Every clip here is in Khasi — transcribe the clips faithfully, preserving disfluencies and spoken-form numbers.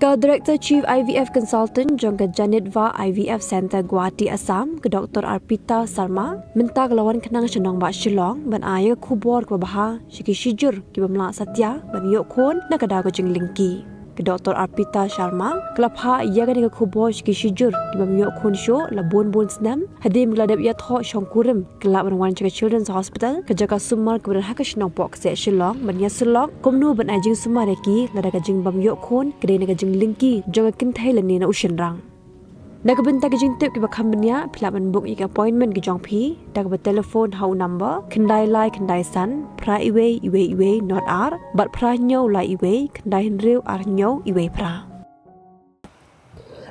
Ka Director Chief I V F Consultant jong ka Janitva I V F Centre, Guwahati, Assam, ka Doctor Arpita Sharma, mynta ka la wan khnang sha nongbah Shillong ban ai ïa ka khubor kaba bha sha ki shijur ki bym lah satia ban ïoh khun na ka daw ka jinglyngkhi. Ka Doctor Arpita Sharma ka la phah ïa kane ka khubor sha ki shijur ki bym ïoh khun shuh la bun bun snem, hadien ba ka la dep ïathoh shongkurim, ka la lah ban wan sha ka Children's Hospital, ka jaka sumar kaba don ha ka shnong Pohkseh, Shillong, ban ïasyllok kumno ban ai jingsumar ïa ki lada ka jingbym ïoh khun ka dei na ka jinglyngkhi jong ka kynthei lane na u shynrang. Na ka bynta ki jingtip kiba kham bniah, phi lah ban book ïa ki appointment ki jong phi da kaba telephone ha u number khyndai lai khyndai san phra iwei iwei iwei nod ar bad phra hynñiew lai iwei khyndai hynriew ar hynñiew iwei phra.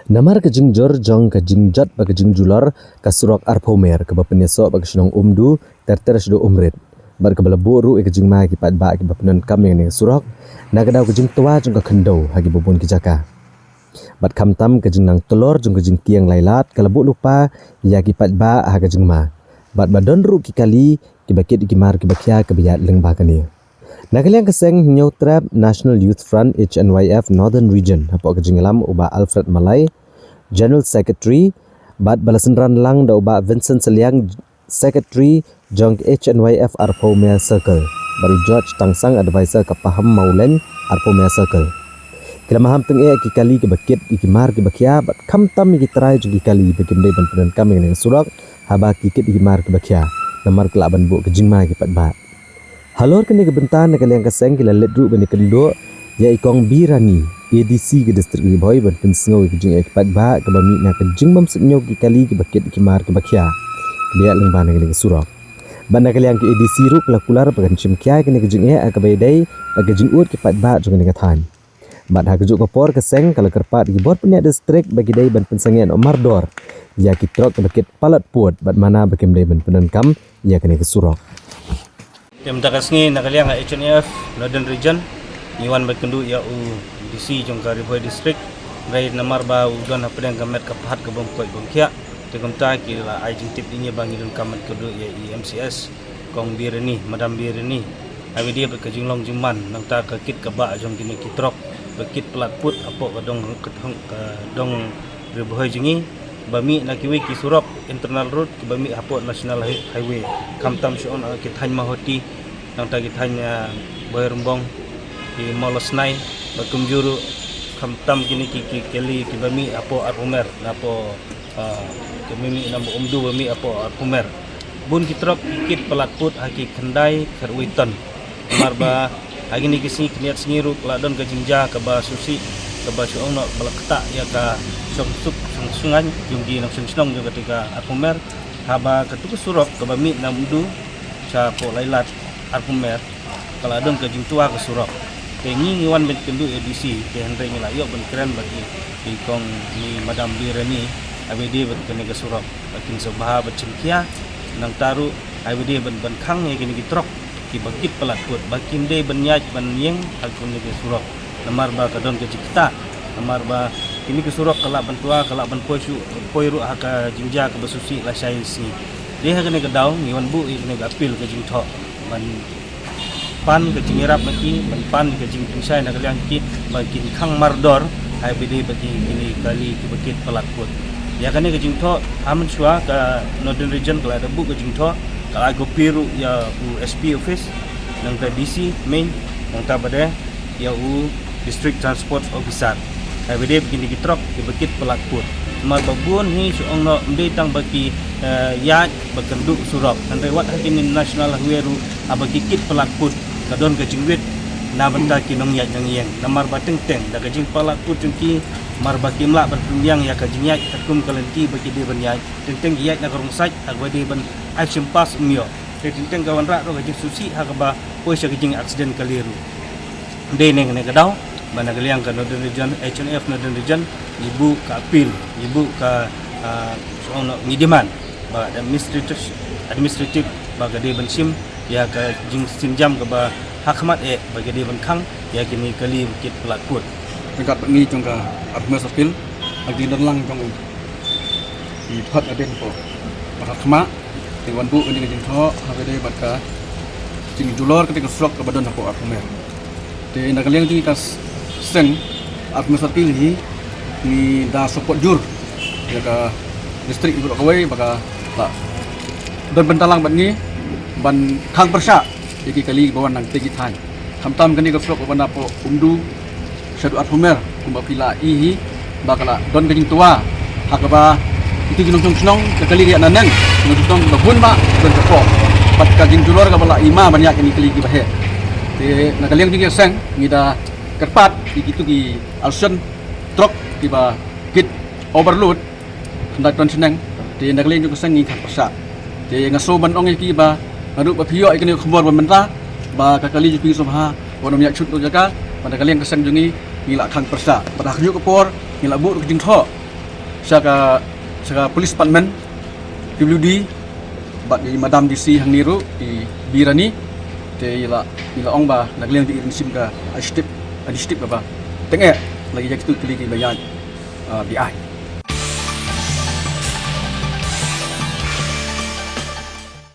Namar ka jingjur jong ka jingjot bad ka jingjulor, ka surok arphew mer kaba pynïasoh bad ka shnong Umdu ter ter sha Umrit, bad kaba la buh ruh ïa ka jingma ïa ki paidbah kiba pyndonkam ïa kane ka surok na ka daw ka jingtwa jong ka khyndew ha kiba bun ki jaka. Bad khamtam ka jingnang tylor jong ka jingkieng lai lad ka la buh lypa ïa ki paidbah ha ka jingma. Bad ba don ruh ki kali kiba kit ïa ki mar kiba khia kiba ïaid lyngba kane. Na ka liang ka seng Hynñiewtrep National Youth Front, H N Y F, Northern Region, hapoh ka jingïalam u Bah Alfred Malai, General Secretary, bad ba la synran lang da u Bah Vincent Sylliang, Secretary jong ka H N Y F arphew mer circle, bad u George Tangsang, Advisor ka Paham Mawleng arphew mer circle. Ki la maham tyngeh ïa ki kali kiba kit ïa ki mar kiba khia bad khamtam ïa ki trai jong ki kali ba kim dei ban pyndonkam ïa kane ka surok haba ki kit ïa ki mar kiba khia, namar ka lah ban buh ka jingma ïa ki paidbah. Halor kane ka bynta, na ka liang ka seng ki la leit ruh ban ïakynduh ïa i Kong Birani, A D C ka district Ri Bhoi, ban pynsngew ïa ka jingeh ki paidbah kaba mih na ka jingbym suidñiew ki kali kiba kit ki mar kiba khia kiba ïaid lyngba na kane ka surok. Bad na ka liang ka A D C ruh ka la kular ba kan shim khia ïa kane ka jingeh ha kaba ïadei bad ka jingud ki paidbah jong kane ka thaiñ. Bad ha kajuh ka por ka seng ka la kyrpad ïa ki bor pynïaid district ba ki dei ban pynsangeh noh mardor ïa ki trok kiba kit palat pud bad mana ba kim dei ban pyndonkam ïa kane ka surok. Te mynta ka sngi na ka liang ka H N Y F Northern Region ngi wan ban kynduh ïa u D C jong ka Ri Bhoi District, hynrei namar ba u don hapdeng ka met ka phad ka bym koit bym khiah, te kumta ki la ai jingtip ïa ngi ba ngi donkam ban kynduh ïa i M C S, Kong Birani, Madam Birani. Haba ïadei bad ka jinglong jingman nangta ka kit ka bah jong kine ki trok ba kit palat pud hapoh ka dong, ka dong, ka dong Ri Bhoi jong ngi, ba mih na kiwei ki surok internal road kiba mih hapoh National Hi-, Highway, khamtam shuh na ki thaiñ Mawhati, nangta ki thaiñ, ah, Bhoirymbong, ki Mawlasnai, bad kumjuh ruh khamtam kine ki, ki kali kiba mih hapoh arphew mer, napoh, ah, kiba mih na Umdu ba mih hapoh arphew mer. Bun ki trok ki kit palat pud ha ki khyndai khatwei ton. Namar ba ha kine ki sngi khyndiat sngi ruh ka la don ka jingjia kaba sngewsih kaba shu ong noh ba la ktah ïa ka shongsuk shongsuhngain jong ki nongshong shnong jong kata ka arphew mer, haba katu ka surok kaba mih na Umdu sha poh Laitlad arphew mer ka la don ka jingtwa ka surok. Te ngi ngi wan ban kynduh ïa D C, te hynrei ngi la ïoh ban kren bad i, i Kong, i Madam Birani, haba ïadei bad kane ka surok, ba kin sa bha ban shim khia, nangta ruh haba ïadei ban, ban khang ïa kine ki trok kiba kit palat pud ba kim dei ban ïaid ban ïeng ha kane ka surok, namar ba ka don ka jingktah, namar ba kine ki surok ka lah ban twa, ka lah ban poi shuh, poi ruh ha ka jingjia kaba sngewsih lashai sngi. Dei ha kane ka daw ngi wan buh ïa kane ka appeal, ka jingthoh ban pan ka jingïarap na ki, ban pan ka jingpynshai na ka liang ki, ba kin khang mardor haba ïadei bad kine ki kali kiba kit palat pud. Ïa kane ka jingthoh ha mynshuwa ka Northern Region ka la da buh ka jingthoh, ka la ai copy ruh ïa u S P office, nangta D C main, nangta bad ïa u District Transport Officer. Haba ïadei bad kine ki trok kiba kit palat pud. Namar ba bun hi shu ong noh ym dei tang ba ki, eh, ïaid ba kynduh surok, hynrei wat ha kine National Highway ruh haba ki kit palat pud ka don ka jingwit na bynta ki nongïaid nongïeng, namar ba teng teng da ka jingpalat pud jong ki, namar ba kim lah ban pynbiang ïa ka jingïaid katkum ka lynti ba ki dei ban ïaid, teng teng ki ïaid na ka rung sait ha kaba dei ban ai shim pass ym ïoh. Te teng teng ka wanrah ruh ka jingsngewsih ha kaba poi sha ka jingaksiden kali ruh. Dei ne kane ka daw ba na ka liang ka Northern Region, H N Y F Northern Region, ngi buh ka appeal, ngi buh ka, ah, shu ong noh, ngi demand ba administrative, administrative ba ka dei ban shim ïa ka jingsienjam kaba ha khmat eh ba ka dei ban khang ïa kine ki kali ba kit palat pud. Ryngkat bad ngi jong ka Arphew Mer Circle, ha ka jingdon lang jong i Bah Aden Pok ba ha khmat, te ngi wan buh kane ka jingthoh ha kaba ïadei bad ka jingjulor kata ka surok kaba don hapoh Arphew Mer. Te na ka liang jong ngi ka seng, Administrative hi ngi da support jur ïa ka district iwei pa iwei ba ka la don bynta lang bad ngi ban khang pyrshah ïa ki kali ba wan na kitei ki thaiñ. Khamtam kane ka surok ba wan napoh Umdu shaduh Arphumer kumba phi la i hi ba ka la don ka jingtwa ha kaba itu ki nongshong shnong ka kali ka ïaid naneng, nongshong shnong ba bun ba don shapoh bad ka jingjulor kaba la i ma ban ïaid kane ki kali kiba heh. Te na ka liang jong ka seng ngi da kyrpad ïa kitu ki alsien trok kiba kit overload hynda ton shneng. Te na ka liang jong ka seng ngi khang pyrshah. Te nga sngew ban ong ïa ki ba naduh ba phi ïoh ïa kane ka khubor ba mynta ba ka kali jong phi sngewbha ban ym ïaid shut noh jaka, ba na ka liang ka seng jong ngi ngi la khang pyrshah. Bad ha kajuh ka por ngi la buh ka jingthoh sha ka sha ka police department, P W D bad i madam D C hangne ruh i Birani. Te i la i la ong ba na ka liang jong i rin shim ka initiative, initiative kaba teng eh lagi ïa kitu kali kiba ïaid, ah, biang.